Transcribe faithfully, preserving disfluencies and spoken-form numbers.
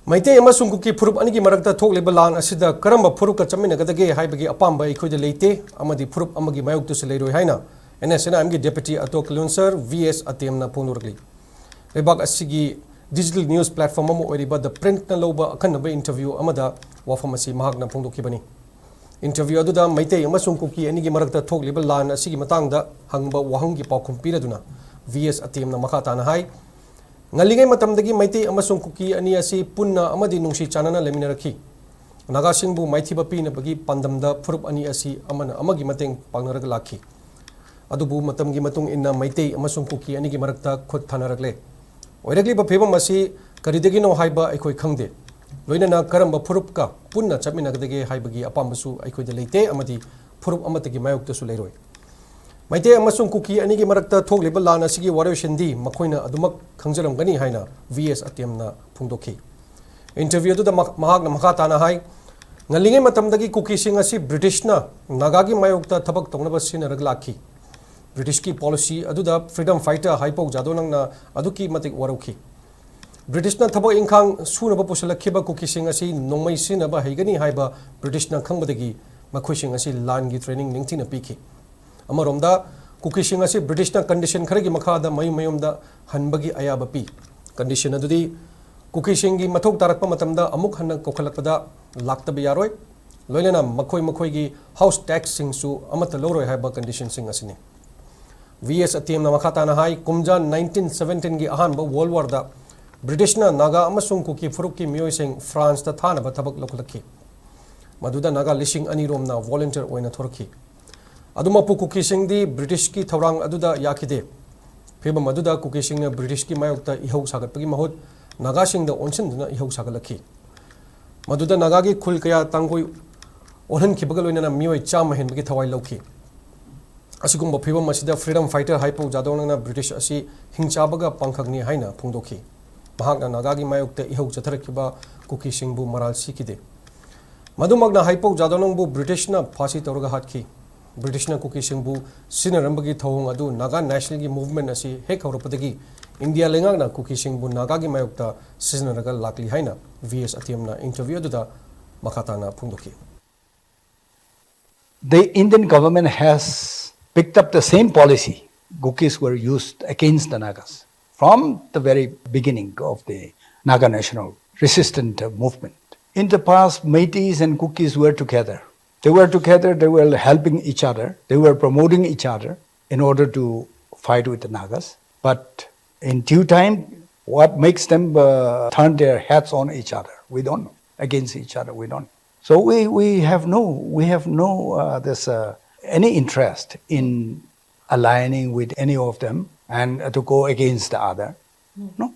ꯃꯩꯇꯩ ꯑꯃꯁꯨꯡ ꯀꯨꯀꯤ ꯐꯨꯔꯨꯞ ꯑꯅꯤꯒꯤ ꯃꯔꯛꯇ ꯊꯣꯛꯂꯤꯕ ꯂꯥꯟ ꯑꯁꯤꯗ ꯀꯔꯝꯕ ꯐꯨꯔꯨꯞꯀ ꯆꯠꯃꯤꯟꯅꯒꯗꯒꯦ ꯍꯥꯏꯕꯒꯤ ꯑꯄꯥꯝꯕ ꯑꯩꯈꯣꯏꯗ ꯂꯩꯇꯦ ꯑꯃꯗꯤ ꯐꯨꯔꯨꯞ ꯑꯃꯒꯤ ꯃꯥꯌꯣꯛꯇꯁꯨ ꯂꯩꯔꯣꯏ ꯍꯥꯏꯅ NSCN IMꯒꯤ Deputy Ato Kilonser V S Atemna ꯐꯣꯡꯗꯣꯔꯛꯂꯤ꯫ ꯂꯩꯕꯥꯛ ꯑꯁꯤꯒꯤ digital news platform ꯑꯃ ꯑꯣꯏꯔꯤꯕ The Printꯅ ꯂꯧꯕ ꯑꯈꯟꯅꯕ interview ꯑꯃꯗ ꯋꯥꯐꯝ ꯑꯁꯤ ꯃꯍꯥꯛꯅ ꯐꯣꯡꯗꯣꯛꯈꯤꯕꯅꯤ꯫ Interview ꯑꯗꯨꯗ ꯃꯩꯇꯩ ꯑꯃꯁꯨꯡ ꯀꯨꯀꯤ ꯑꯅꯤꯒꯤ ꯃꯔꯛꯇ ꯊꯣꯛꯂꯤꯕ ꯂꯥꯟ ꯑꯁꯤꯒꯤ ꯃꯇꯥꯡꯗ ꯍꯪꯕ ꯋꯥꯍꯪꯒꯤ ꯄꯥꯎꯈꯨꯝ ꯄꯤꯔꯗꯨꯅ V S Atemna ꯃꯈꯥ ꯇꯥꯅ ꯍꯥꯏ, ꯉꯜꯂꯤꯉꯩ ꯃꯇꯝꯗꯒꯤ ꯃꯩꯇꯩ ꯑꯃꯁꯨꯡ ꯀꯨꯀꯤ ꯑꯅꯤ ꯑꯁꯤ ꯄꯨꯟꯅ ꯑꯃꯗꯤ ꯅꯨꯡꯁꯤ ꯆꯥꯟꯅꯅ ꯂꯩꯃꯤꯟꯅꯔꯛꯈꯤ꯫ ꯅꯥꯒꯥꯁꯤꯡꯕꯨ ꯃꯥꯏꯊꯤꯕ ꯄꯤꯅꯕꯒꯤ ꯄꯥꯟꯗꯝꯗ ꯐꯨꯔꯨꯞ ꯑꯅꯤ ꯑꯁꯤ ꯑꯃꯅ ꯑꯃꯒꯤ ꯃꯇꯦꯡ ꯄꯥꯡꯅꯔꯒ ꯂꯥꯛꯈꯤ꯫ ꯑꯗꯨꯕꯨ ꯃꯇꯝꯒꯤ ꯃꯇꯨꯡ ꯏꯟꯅ ꯃꯩꯇꯩ ꯑꯃꯁꯨꯡ ꯀꯨꯀꯤ ꯑꯅꯤꯒꯤ ꯃꯔꯛꯇ ꯈꯨꯠ ꯊꯥꯅꯔꯛꯂꯦ꯫ ꯑꯣꯏꯔꯛꯂꯤꯕ ꯐꯤꯕꯝ ꯑꯁꯤ ꯀꯔꯤꯗꯒꯤꯅꯣ ꯍꯥꯏꯕ ꯑꯩꯈꯣꯏ ꯈꯪꯗꯦ꯫ ꯂꯣꯏꯅꯅ ꯀꯔꯝꯕ ꯐꯨꯔꯨꯞꯀ ꯄꯨꯟꯅ ꯆꯠꯃꯤꯟꯅꯒꯗꯒꯦ ꯍꯥꯏꯕꯒꯤ ꯑꯄꯥꯝꯕꯁꯨ ꯑꯩꯈꯣꯏꯗ ꯂꯩꯇꯦ ꯑꯃꯗꯤ ꯐꯨꯔꯨꯞ ꯑꯃꯠꯇꯒꯤ ꯃꯥꯌꯣꯛꯇꯁꯨ ꯂꯩꯔꯣꯏ꯫ ꯃꯩꯇꯩ ꯑꯃꯁꯨꯡ ꯀꯨꯀꯤ ꯑꯅꯤꯒꯤ ꯃꯔꯛꯇ ꯊꯣꯛꯂꯤꯕ ꯂꯥꯟ ꯑꯁꯤꯒꯤ ꯋꯥꯔꯣꯏꯁꯤꯟꯗꯤ ꯃꯈꯣꯏꯅ ꯑꯗꯨꯃꯛ ꯈꯪꯖꯔꯝꯒꯅꯤ ꯍꯥꯏꯅ V S Atemna ꯐꯣꯡꯗꯣꯛꯈꯤ꯫ Interview ꯑꯗꯨꯗ ꯃꯍꯥꯛꯅ ꯃꯈꯥ ꯇꯥꯅ ꯍꯥꯏ, ꯉꯜꯂꯤꯉꯩ ꯃꯇꯝꯗꯒꯤ ꯀꯨꯀꯤꯁꯤꯡ ꯑꯁꯤ ꯕ꯭ꯔꯤꯇꯤꯁꯅ ꯅꯥꯒꯥꯒꯤ ꯃꯥꯌꯣꯛꯇ ꯊꯕꯛ ꯇꯧꯅꯕ ꯁꯤꯖꯤꯟꯅꯔꯒ ꯂꯥꯛꯈꯤ꯫ ꯕ꯭ꯔꯤꯇꯤꯁꯀꯤ policy ꯑꯗꯨꯗ freedom fighter ꯍꯥꯏꯄꯧ ꯖꯥꯗꯣꯅꯪꯅ ꯑꯗꯨꯛꯀꯤ ꯃꯇꯤꯛ ꯋꯥꯔꯧꯈꯤ꯫ ꯕ꯭ꯔꯤꯇꯤꯁꯅ ꯊꯕꯛ ꯏꯪꯈꯥꯡ ꯁꯨꯅꯕ ꯄꯨꯁꯤꯜꯂꯛꯈꯤꯕ ꯀꯨꯀꯤꯁꯤꯡ ꯑꯁꯤ ꯅꯣꯡꯃꯩ ꯁꯤꯖꯤꯟꯅꯕ ꯍꯩꯒꯅꯤ ꯍꯥꯏꯕ ꯕ꯭ꯔꯤꯇꯤꯁꯅ ꯈꯪꯕꯗꯒꯤ ꯃꯈꯣꯏꯁꯤꯡ ꯑꯁꯤ ꯂꯥꯟꯒꯤ training ꯅꯤꯡꯊꯤꯅ ꯄꯤꯈꯤ꯫ ꯑꯃꯔꯣꯝꯗ ꯀꯨꯀꯤꯁꯤꯡ ꯑꯁꯤ ꯕ꯭ꯔꯤꯇꯤꯁꯅ condition ꯈꯔꯒꯤ ꯃꯈꯥꯗ ꯃꯌꯨꯝ ꯃꯌꯨꯝꯗ ꯍꯟꯕꯒꯤ ꯑꯌꯥꯕ ꯄꯤ꯫ Condition ꯑꯗꯨꯗꯤ ꯀꯨꯀꯤꯁꯤꯡꯒꯤ ꯃꯊꯧ ꯇꯥꯔꯛꯄ ꯃꯇꯝꯗ ꯑꯃꯨꯛ ꯍꯟꯅ ꯀꯧꯈꯠꯂꯛꯄꯗ ꯂꯥꯛꯇꯕ ꯌꯥꯔꯣꯏ, ꯂꯣꯏꯅꯅ ꯃꯈꯣꯏ ꯃꯈꯣꯏꯒꯤ house taxꯁꯤꯡꯁꯨ ꯑꯃꯠꯇ ꯂꯧꯔꯣꯏ ꯍꯥꯏꯕ conditionꯁꯤꯡ ꯑꯁꯤꯅꯤ꯫ V S Atemna ꯃꯈꯥ ꯇꯥꯅ ꯍꯥꯏ, ꯀꯨꯝꯖꯥ nineteen seventeenꯒꯤ ꯑꯍꯥꯟꯕ World Warꯗ ꯕ꯭ꯔꯤꯇꯤꯁꯅ ꯅꯥꯒꯥ ꯑꯃꯁꯨꯡ ꯀꯨꯀꯤ ꯐꯨꯔꯨꯞꯀꯤ ꯃꯤꯑꯣꯏꯁꯤꯡ Franceꯇ ꯊꯥꯅꯕ ꯊꯕꯛ ꯂꯧꯈꯠꯂꯛꯈꯤ꯫ ꯃꯗꯨꯗ ꯅꯥꯒꯥ ꯂꯤꯁꯤꯡ ꯑꯅꯤ ꯔꯣꯝꯅ volunteer ꯑꯣꯏꯅ ꯊꯣꯔꯛꯈꯤ꯫ ꯑꯗꯨꯃꯛꯄꯨ ꯀꯨꯀꯤꯁꯤꯡꯗꯤ ꯕ꯭ꯔꯤꯇꯤꯁꯀꯤ ꯊꯧꯔꯥꯡ ꯑꯗꯨꯗ ꯌꯥꯈꯤꯗꯦ꯫ ꯐꯤꯕꯝ ꯑꯗꯨꯗ ꯀꯨꯀꯤꯁꯤꯡꯅ ꯕ꯭ꯔꯤꯇꯤꯁꯀꯤ ꯃꯥꯌꯣꯛꯇ ꯏꯍꯧ ꯁꯥꯒꯠꯄꯒꯤ ꯃꯍꯨꯠ ꯅꯥꯒꯥꯁꯤꯡꯗ ꯑꯣꯟꯁꯤꯟꯗꯨꯅ ꯏꯍꯧ ꯁꯥꯒꯠꯂꯛꯈꯤ꯫ ꯃꯗꯨꯗ ꯅꯥꯒꯥꯒꯤ ꯈꯨꯜ ꯀꯌꯥ ꯇꯥꯡꯒꯣꯏ ꯑꯣꯜꯍꯟꯈꯤꯕꯒ ꯂꯣꯏꯅꯅ ꯃꯤꯑꯣꯏ ꯆꯥꯝꯃ ꯍꯦꯟꯕꯒꯤ ꯊꯋꯥꯏ ꯂꯧꯈꯤ꯫ ꯑꯁꯤꯒꯨꯝꯕ ꯐꯤꯕꯝ ꯑꯁꯤꯗ freedom fighter ꯍꯥꯏꯄꯧ ꯖꯥꯗꯣꯅꯪꯅ ꯕ꯭ꯔꯤꯇꯤꯁ ꯑꯁꯤ ꯍꯤꯡꯆꯥꯕꯒ ꯄꯥꯡꯈꯛꯅꯤ ꯍꯥꯏꯅ ꯐꯣꯡꯗꯣꯛꯈꯤ꯫ ꯃꯍꯥꯛꯅ ꯅꯥꯒꯥꯒꯤ ꯃꯥꯌꯣꯛꯇ ꯏꯍꯧ ꯆꯠꯊꯔꯛꯈꯤꯕ ꯀꯨꯀꯤꯁꯤꯡꯕꯨ ꯃꯔꯥꯜ ꯁꯤꯈꯤꯗꯦ꯫ ꯃꯗꯨꯃꯛꯅ ꯍꯥꯏꯄꯧ ꯖꯥꯗꯣꯅꯪꯕꯨ ꯕ꯭ꯔꯤꯇꯤꯁꯅ ꯐꯥꯁꯤ ꯇꯧꯔꯒ ꯍꯥꯠꯈꯤ꯫ ꯕ꯭ꯔꯤꯇꯤꯁꯅ ꯀꯨꯀꯤꯁꯤꯡꯕꯨ ꯁꯤꯖꯤꯟꯅꯔꯝꯕꯒꯤ ꯊꯧꯑꯣꯡ ꯑꯗꯨ ꯅꯥꯒꯥ nationalꯒꯤ movement ꯑꯁꯤ ꯍꯦꯛ ꯍꯧꯔꯛꯄꯗꯒꯤ ꯏꯟꯗꯤꯌꯥ ꯂꯩꯉꯥꯛꯅ ꯀꯨꯀꯤꯁꯤꯡꯕꯨ ꯅꯥꯒꯥꯒꯤ ꯃꯥꯌꯣꯛꯇ ꯁꯤꯖꯤꯟꯅꯔꯒ ꯂꯥꯛꯂꯤ ꯍꯥꯏꯅ ꯚꯤ ꯑꯦꯁ ꯑꯇꯦꯝꯅ interview ꯑꯗꯨꯗ ꯃꯈꯥ ꯇꯥꯅ ꯐꯣꯡꯗꯣꯛꯈꯤ꯫ The Indian government has picked up the same policy. Kukis were used against the Nagas from the very beginning of the Naga national resistance movement. In the past, Meiteis and Kukis were together. They were together, they were helping each other, they were promoting each other in order to fight with the Nagas. But in due time, what makes them uh, turn their heads on each other? We don't know. Against each other, we don't know. So we, we have no, we have no uh, this uh, any interest in aligning with any of them and uh, to go against the other. No,